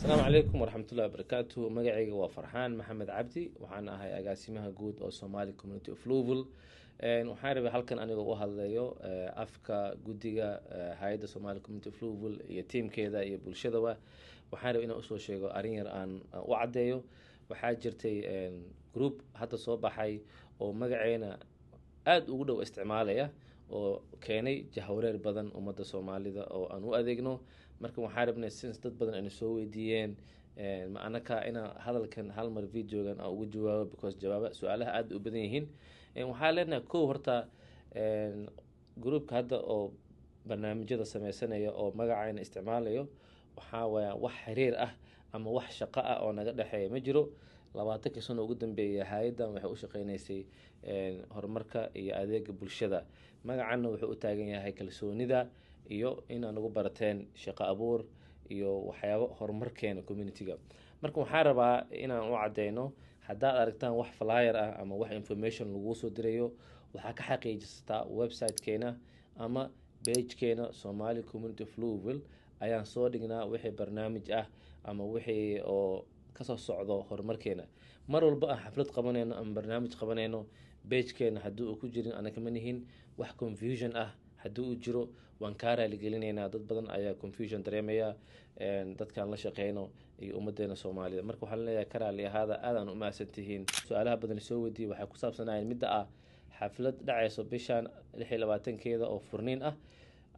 Asalaamu calaykum waraxmatullahi wabarakaatu. Magacayga waa Farxaan Maxamed Cabdi, waxaan ahay agaasimaha guud oo Somali Community of Louisville. Waxaan rabay halkan anigoo u hadlayo afka guddiga hay-adda Somali Community of Louisville iyo tiimkeeda iyo bulshadaba, waxaan rabay inaan usoo sheego arrin yar aan u caddeeyo. Waxaa jirtay group hadda soo baxay oo magaceena aada ugu dhow isticmaalaya oo keenay jahwareer badan ummadda Soomaalida oo aan u adeegno. Marka waxaan rabnay, since dad badan ayna soo weydiiyeen, ma anaka, inaan hadalkan hal mar videogan aan uga jawaabo, because jawaaba su-aalaha aada u badan yihiin. Waxaan leenahay, kow, horta groupka hadda oo barnaamijyada sameysanaya oo magacayna isticmaalayo, waxaa waaya wax xiriir ah ama wax shaqo ah oo naga dhexeeya ma jiro. 20kii sano ugu dambeeyay hay-addan waxay u shaqeyneysay horumarka iyo adeega bulshada. Magacanna wuxuu u taagan yahay kalsoonida iyo inaan ugu barateen shaqo abuur iyo waxyaabo horumarkeena community-ga. Marka waxaan rabaa inaan u cadeyno, haddaad aragtaan wax flyer ah ama wax information laguu soo dirayo, waxaa ka xaqiijisataa website-keena ama page-keena Somali Community of Louisville ayaan soo dhignaa wixii barnaamij ah ama wixii oo kasoo socdo horumarkeena. Mar walba aan xaflad qabanayno ama barnaamij qabanayno, page-keena haddii uu ku jirin, anaka ma nihin. Wax confusion ah haddii uu jiro, waan kaa raaligelinaynaa. Dad badan ayaa confusion dareemaya, dadkaan la shaqeyno iyo ummadeena Soomaalida. Marka waxaan leeyahay, ka raali ahaada, aadaan u mahadsan tihiin. Su-aalaha badan soo weydiiyey waxay ku saabsanayeen midda ah xaflad dhacayso bishan 26-keeda oo furniin ah.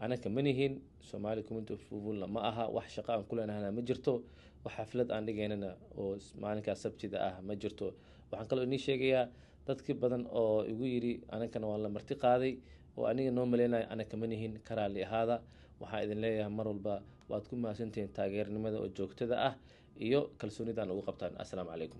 Anaka ma nihin, Somali Community of Louisville ma aha, wax shaqo aan ku leenahana ma jirto, wax xaflad aan dhigaynana oo maalinkaas Sabtida ah ma jirto. Waxaan kaloo inii sheegayaa, dadkii badan oo igu yidhi anakana waan la marti qaaday oo aniga noo maleynayo, anaka ma nihin, ka raali ahaada. Waxaan idin leeyahay, mar walba waad ku mahadsantihiin taageernimada oo joogtada ah iyo kalsoonidaan ugu qabtaan. Assalaamu calaykum.